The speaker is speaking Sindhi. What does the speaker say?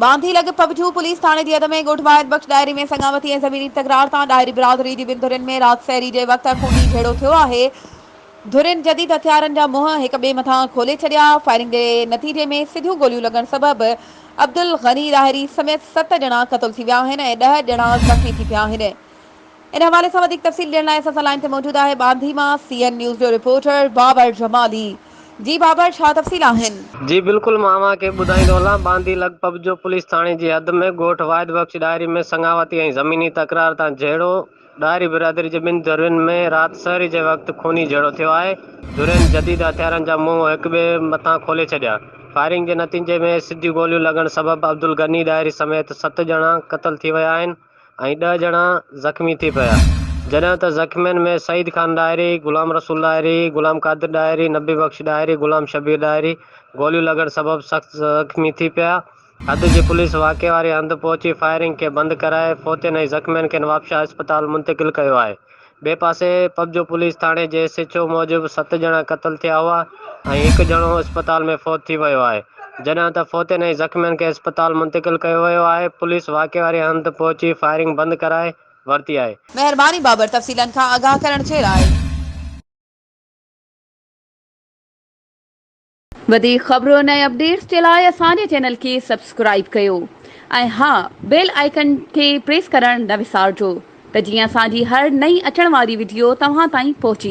ٻانڌي لڳ پٻجو پوليس ٿاڻي جي حد ۾ ڳوٺ واحد بخش ڏاهري ۾ سڱاوتي ۽ زميني تڪرار تان ڏاهري برادري جي ٻن ڌرين ۾ رات سحري جي وقت خوني جهيڙو ٿيو آهي. ڌرين جديد هٿيارن جا منهن هڪ ٻئي مٿان کولي ڇڏيا. فائرنگ جي نتيجي ۾ سڌيون گوليون لڳڻ سبب عبدالغني ڏاهري سميت ست ڄڻا قتل ٿي ويا آهن ۽ ڏهه ڄڻا زخمي ٿي پيا آهن. ان حوالي سان وڌيڪ تفصيل ڏيڻ لاء اسان سان لائين تي موجود آهي ٻانڌي مان سي اين نيوز جو رپورٽر بابر جمالي جي بابر ڇا تفصيل آهن؟ جي بلڪل مان اوهان کي ٻڌائيندو هلان ٻانڌي لڳ پٻجو پوليس ٿاڻي جي حد ۾ ڳوٺ واحد بخش ڏاهري ۾ سڱاوتي ۽ زميني تڪرار تان جهيڙو ڏاهري برادري جي ٻن ڌرين ۾ رات سحري جي وقت خوني جهيڙو ٿيو آهي ڌرين جديد هٿيارن جا منهن هڪ ٻئي مٿان کولي ڇڏيا فائرنگ جي نتيجي ۾ سڌيون گوليون لڳڻ سبب عبدالغني ڏاهري سميت ست ڄڻا قتل ٿي ويا آهن. ۽ ڏهه ڄڻا زخمي ٿي پيا، جڏهن ته زخمين ۾ سعيد خان ڏاهري، غلام رسول ڏاهري، غلام قادر ڏاهري، نبي بخش ڏاهري، غلام شبير ڏاهري گوليون لڳڻ سبب سخت زخمي ٿي پيا، حد جي پوليس واقعي واري هنڌ پهچي فائرنگ کي بند ڪرائي فوتين ۽ زخمين کي نوابشاهه اسپتال منتقل ڪيو آهي. ٻئي پاسي پٻجو پوليس ٿاڻي جي ايس ايڇ او موجب ست ڄڻا قتل ٿيا هئا ۽ هڪ ڄڻو اسپتال ۾ فوت ٿي ويو آهي، جڏهن ته فوتين ۽ زخمين کي اسپتال منتقل ڪيو ويو آهي، پوليس واقعي واري هنڌ پهچي فائرنگ بند ڪرائي ورتي آهي. مهرباني بابر تفصيلن کان آگاهه ڪرڻ جي لاء. وڌيڪ خبرن ۽ اپڊيٽس جي لاء اسان جي چينل کي سبسڪرائيب ڪيو ۽ ها بيل آئيڪن کي پريس ڪرڻ نه وسارجو ته جيئن اسان جي هر نئين اچڻ واري وڊيو توهان تائين پهچي.